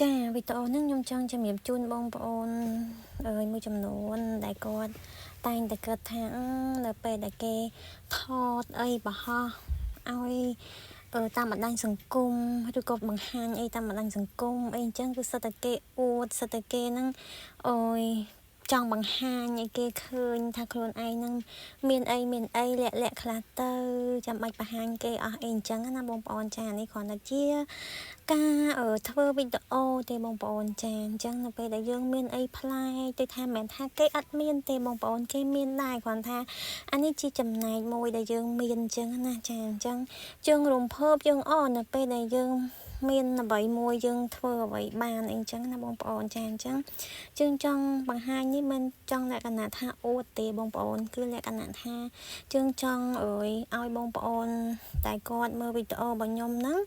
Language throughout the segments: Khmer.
ចាវីដេអូហ្នឹងខ្ញុំចង់ជំរាបជូនបងប្អូនអើយមួយចំនួនដែលគាត់តែងតែគិតថានៅពេលដែលគេថតអីបរហោះឲ្យតាមបណ្ដាញសង្គមឬក៏បង្ហាញអីតាមបណ្ដាញសង្គមអីអញ្ចឹងគឺសិតតែគេអួតសិតតែគេហ្នឹងអូយចង់បង្ហាញឲ្យគេឃើញថាខ្លួនឯងហ្នឹងមានអីមានអីលាក់លាក់ខ្លះទៅចាំបាច់បង្ហាញគេអស់អីអញ្ចឹងណាបងប្អូនចានេះគ្រាន់តែជាការធ្វើវីដេអូទេបងប្អូនចាអញ្ចឹងនៅពេលដែលយើងមានអីប្លែកទៅថាមិនមែនថាគេអត់មានទេបងប្អូនគេមានដែរគ្រាន់ថាអានេះជាចំណែកមួយដែលយើងមានអញ្ចឹងណាចាអញ្ចឹងយើងរំភើបយើងអនៅពេលដែលយើងមានអ្វីមួយយើងធ្វើអ្វីបានអីចឹងណាបងប្អូនចាអញ្ចឹងយើងចង់បង្ហាញនេះមិនចង់លក្ខណៈថាអួតទេបងប្អូនគឺលក្ខណៈថាយើងចង់អើយឲ្យបងប្អូនតែគាត់មើលវីដេអូរបស់ខ្ញុំហ្នឹង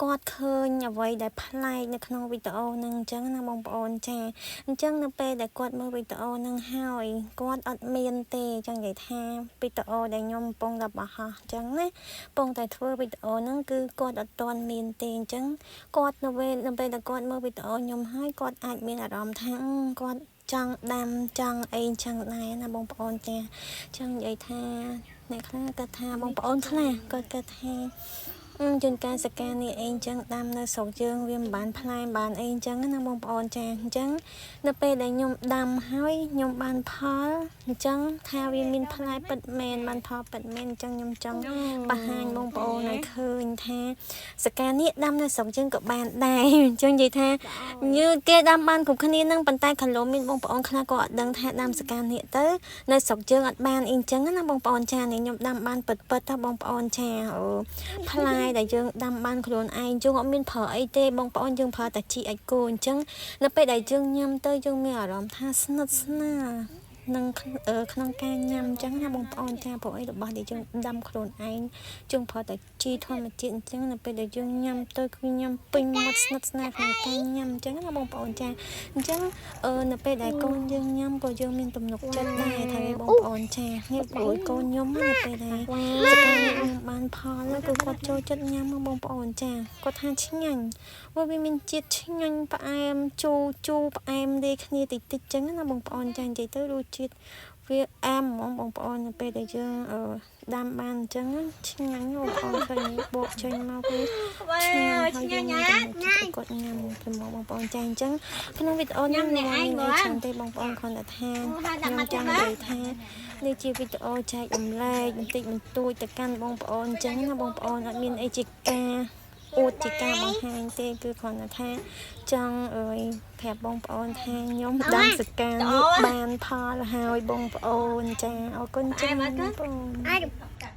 គាត់ឃើញអ្វីដែលប្លែកនៅក្នុងវីដេអូហ្នឹងអញ្ចឹងណាបងប្អូនចាអញ្ចឹងនៅពេលដែលគាត់មើលវីដេអូហ្នឹងហើយគាត់អត់មានទេចង់និយាយថាវីដេអូដែលខ្ញុំកំពុងតែបង្ហោះអញ្ចឹងណាកំពុងតែធ្វើវីដេអូហ្នឹងគឺគាត់អត់ទាន់មានទេអញ្ចឹងគាត់នៅពេលដែលគាត់មើលវីដេអូខ្ញុំហើយគាត់អាចមានអារម្មណ៍ថាគាត់ចង់ដាំចង់អីចឹងដែរណាបងប្អូនចាចង់និយាយថាអ្នកខ្លះគាត់ថាបងប្អូនខ្លះគាត់គិតថាជួនកាលសកានេះអីចឹងដាំនៅស្រុកយើងវាមិនបានផ្លែបានអីចឹងណាបងប្អូនចាអញ្ចឹងនៅពេលដែលខ្ញុំដាំហើយខ្ញុំបានផលអញ្ចឹងថាវាមានផ្លែពិតមែនបានផលពិតមែនអញ្ចឹងខ្ញុំចង់បង្ហាញបងប្អូនឲ្យឃើញថាសកានេះដាំនៅស្រុកយើងក៏បានដែរអញ្ចឹងនិយាយថាញើគេដាំបានគ្រប់គ្នានឹងប៉ុន្តែខលមានបងប្អូនខ្លះក៏អត់ដឹងថាដាំសកានេះទៅនៅស្រុកយើងអត់បានអីអញ្ចឹងណាបងប្អូនចានេះខ្ញុំដាំបានពិតពិតថាបងប្អូនចាអូផ្លែដែលយើងដាំបានខ្លួនឯងយើងអត់មានប្រើអីទេបងប្អូនយើងប្រើតែជីអាចគោអញ្ចឹងនៅពេលដែលយើងញ៉ាំទៅយើងមានអារម្មណ៍ថាស្និទ្ធស្នាលនឹងក្នុងការញ៉ាំអញ្ចឹងណាបងប្អូនចាព្រោះអីរបស់ដែលយើងដាំខ្លួនឯងយើងប្រើតែជីធម្មជាតិអញ្ចឹងនៅពេលដែលយើងញ៉ាំទៅគឺញ៉ាំពេញមាត់ស្និទ្ធស្នាលក្នុងការញ៉ាំអញ្ចឹងណាបងប្អូនចាអញ្ចឹងនៅពេលដែលកូនយើងញ៉ាំក៏យើងមានទំនុកចិត្តដែរថាបងប្អូនចានេះព្រោះកូនខ្ញុំនៅពេលដែលសកម្មខ្ញុំបានផលគឺគាត់ចូលចិត្តញ៉ាំបងប្អូនចាគាត់ថាឆ្ងាញ់ព្រោះវាមានជាតិឆ្ងាញ់ផ្អែមជូរជូរផ្អែមលាយគ្នាតិចតិចចឹងណាបងប្អូនចានិយាយទៅរសជាតិវាអែមហ្មងបងប្អូននៅពេលដែលយើងដាំបានអញ្ចឹងឆ្ងាញ់បងប្អូនឃើញបកចេញមកគឺឆ្ងាញ់ហើយយើងមានគាត់ញ៉ាំប្រមកបងប្អូនចាអញ្ចឹងក្នុងវីដេអូនេះខ្ញុំមានអីច្រើនទេបងប្អូនគ្រាន់តែថាខ្ញុំចង់និយាយថានេះជាវីដេអូចែករំលែកបន្តិចបន្តួចទៅកាន់បងប្អូនអញ្ចឹងណាបងប្អូនអត់មានអីជាការអួតជាការបង្ហាញទេគឺគ្រាន់តែថាចង់អើយប្រាប់បងប្អូនថាខ្ញុំដាំសកានេះបានផលហើយបងប្អូនចាអរគុណច្រើនបងប្អូន។